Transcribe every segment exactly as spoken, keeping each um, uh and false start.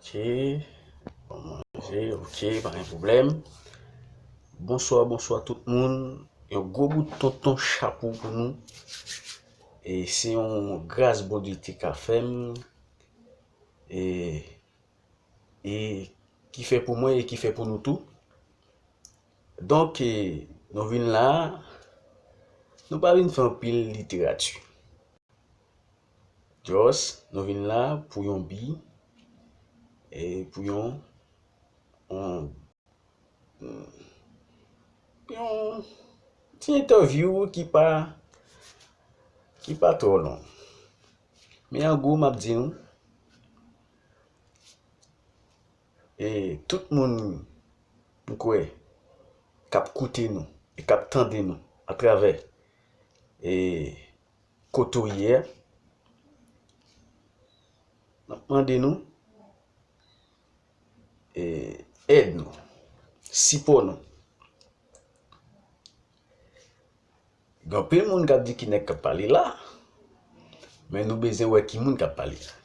Ok. Bon, manje, ok, pa gen pwoblèm. Bonswa, bonswa tout moun. Yon gwo bout tonton chapo pou nou. E se yon gras Bondye te ka fè m. E, e ki fè pou mwen e ki fè pou nou tou. Donk, e, nou vin la, nou pa vin fè anpil literati. Just, nou vin la pou yon bi, e pou yon, yon, yon ti entèvyou ki pa, ki pa twò long. Men an gwo, m ap di nou, e tout moun, m kwè, k ap koute nou e k ap tande nou atravè, e, kote w ye a, n ap mande nou, e, èd nou, sipò nou. Gen anpil moun k ap di ki nèg k ap pale la, men nou bezwen wè ki moun k ap pale la.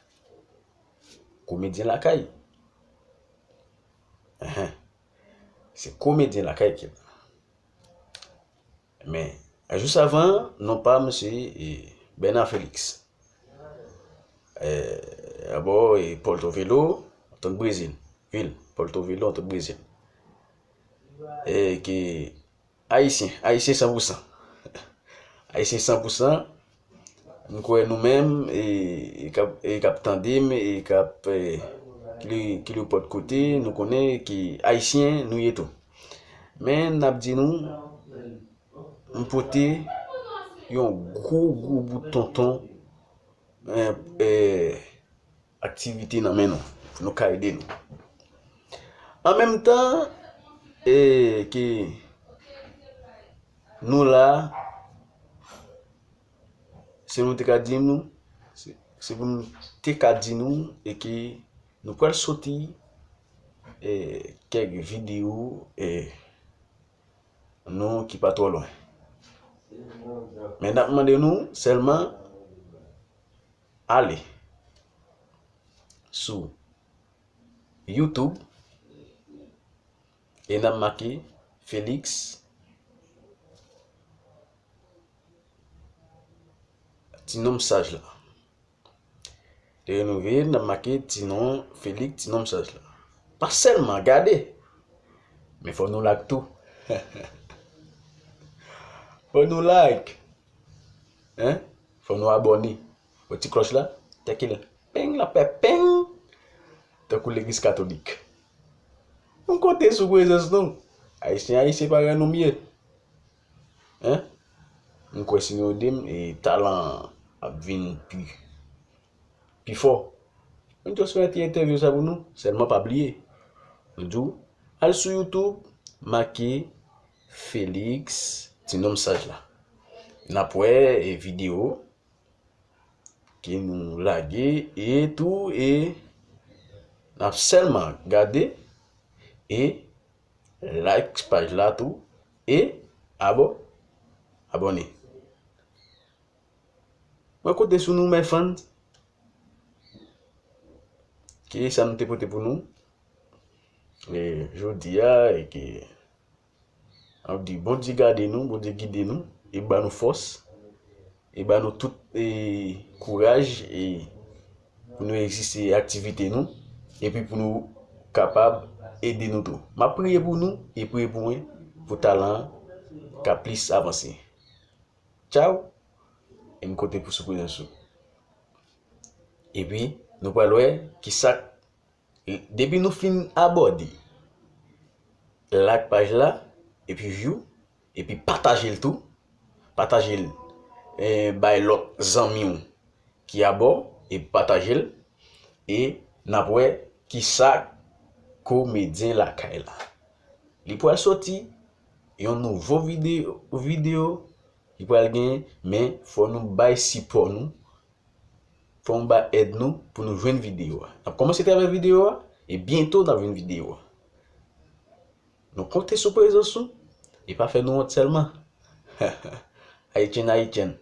Komedyen lakay. Enhen. Se komedyen lakay ki la. Men, jis avan, non pa m se, e, Bernard Félix. E, abò, e, Porto Velo, antank Brezil. Vil, Porto Velo, antank Brezil. E, ki Ayisyen, Ayisyen san pou san. Ayisyen san pou san. M kwè nou menm, e, e k ap, e k ap tande m, e k ap, e, ki le, ki le pòt kote, nou konnen ki Ayisyen nou ye tou. Men n ap di nou, m pote yon gwo, gwo bout tonton, e, e, aktivite nan men nou, pou nou ka ede nou. An menm tan, e, ke nou la, se nou te ka di nou, se, se pou nou te ka di nou, e ke nou pral soti, e, kèk videyo, e, nou ki pa twò lwen. Men n ap mande nou sèlman ale sou YouTube e n ap make Félix Ti Nonm Saj la. Lè nou veye, n ap make ti non Félix Ti Nonm Saj la. Pa sèlman gade, men fò nou like tou. Fò nou like. Hein? Fò nou abòne. Wè ti klòch la? Tèk li. Peng, l ap fè peng. Tankou legliz katolik. M konte sou prezans nou. Ayisyen, Ayisyen parèy nou m ye. Hein? M kwè si nou ede m, e talan an ap vin pi, pi fò. M just fè ti entèvyou sa pou nou. Sèlman pa bliye. M di w, al sou YouTube, make Félix Ti Nonm Saj la. N ap wè, e, videyo ke nou lage e tou, e n ap sèlman gade e like paj la tou e abò-, abòne. Mwen konte sou nou, my fans. Ki sa nou te pote pou nou, e, jodi a, e ke N ap di, Bondye gade nou, Bondye gide nou, e ba nou fòs, e ba nou tout, e, kouraj, e pou nou egziste aktivite nou, epi pou nou kapab ede nou tou. M ap priye pou nou, e priye pou mwen, pou talan an ka plis avanse. Tchaw, e m konte pou sou prezans ou. Epi, nou pral wè kisa k Depi nou fin abòne, like paj la, epi view, epi pataje l tou. Pataje l, eh, bay lòt zanmi w ki abò, epi pataje l. E n ap wè kisa Komedyen Lakay la. Li pral soti yon nouvo videyo, videyo li pral genyen, men fò nou bay sipò nou. Fò nou ba èd nou pou nou jwenn videyo a. N ap kòmanse travay videyo a, e byento n ap jwenn videyo a. Nou konte sou prezans ou, e pa fè nou wont sèlman. Haitian, Haitian.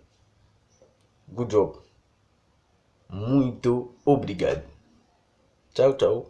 Good job. Muito obrigado. Tchaw, tchaw.